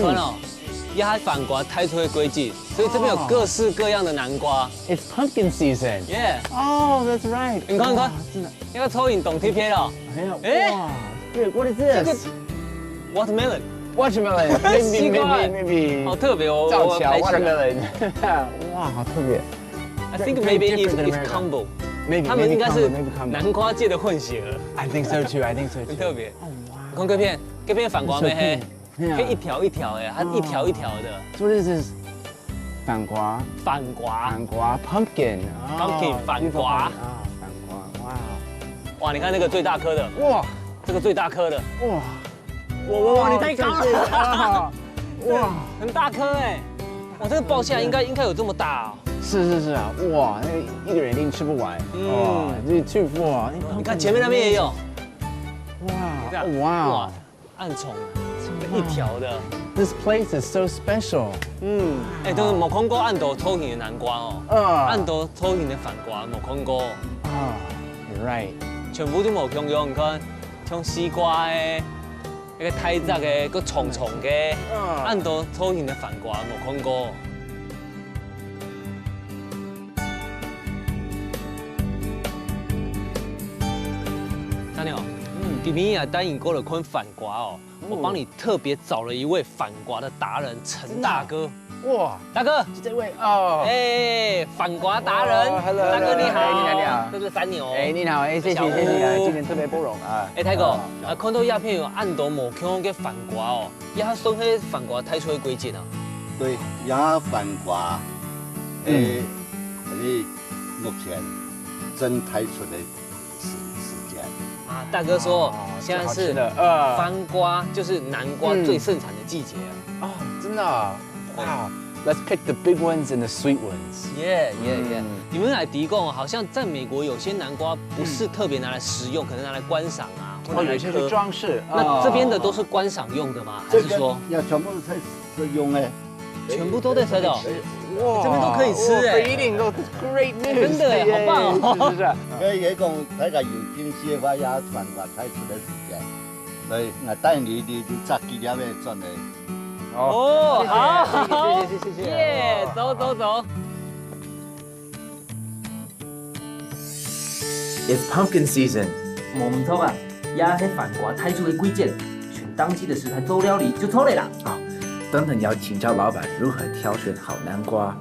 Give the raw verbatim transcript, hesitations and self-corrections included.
看哦，這係番瓜大出个季節，所以這邊有各式各樣的南瓜。 It's pumpkin season. Yeah， Oh, that's right. 你看，你看，哇，真的。這个蒼蠅懂貼片了。哎呀，哎哇，对，what is this? Watermelon， Watermelon. Maybe, 西瓜。 maybe, maybe. 好特别哦，我造桥我拍起来。 watermelon. 哇，好特别。 I think Very maybe different it's, than it's America. combo， Maybe, 他们应该是 maybe combo, maybe combo. 南瓜界的混血儿， I think so too. I think so 很 too. 特别。哦哇，你看这片，这片番瓜咩？嘿，很特别。可以一条一条哎，它一条一条的。 So this is 番瓜，番瓜，番瓜，pumpkin. Pumpkin，哦番瓜。 啊，番瓜，哇。 哇，你看那个最大颗的，哇这个最大颗的，哇哇哇哇，你太高了，哇！很大颗哎。哇，这个包下来应该应该有这么大哦。是是是啊，哇，那一个人一定吃不完。嗯哇，这巨富啊！你看前面那边也有，哇这样哇哇，暗虫啊，一条的。 ，This place is so special. 嗯，哎，都是无看过恁多造型的南瓜哦，啊恁多造型的番瓜无看过，啊，You're right. 全部都无共样。你看，像西瓜的，那个大只的，个长长的，嗯恁多造型的番瓜无看过。 大牛，嗯，今天啊，带你过来看番瓜哦。我帮你特别找了一位番瓜的达人，陈大哥。哇，大哥，是这位哦。哎，番瓜达人，哦，hello，大哥你好， hello，哎，你好，你好。这是三牛。哎，你好，哎，谢谢小吴谢谢啊，今天特别光荣啊。哎，大哥，啊啊，看到影片有恁多无共个番瓜哦，也算是番瓜大出个季节啊。对，也番瓜，嗯诶，你目前正开出的时时间。啊，大哥说哦现在是最好吃的呃番瓜，就是南瓜最盛产的季节啊。哦，真的啊，哇，Let's pick the big ones and the sweet ones. 耶耶耶嗯！你们来提供，好像在美国有些南瓜不是特别拿来食用，可能拿来观赏啊，或哦，者来有些是嗑。装饰。那这边的啊都是观赏用的吗？还这个是说也全部是食用的，全部都在吃的哦？哇这边都可以吃哎哇可以领，都 great news，真的耶好棒哦是不是？所以讲大家有兴趣的话，也番瓜开出的时间，所以我带你你你摘几粒的转来。哦，好，谢谢谢谢谢谢耶，走走走。 It's pumpkin season. 无毋错啊，也是番瓜大出个季节，选当季的食材做料理就错了啦。等等要请教老板如何挑选好南瓜。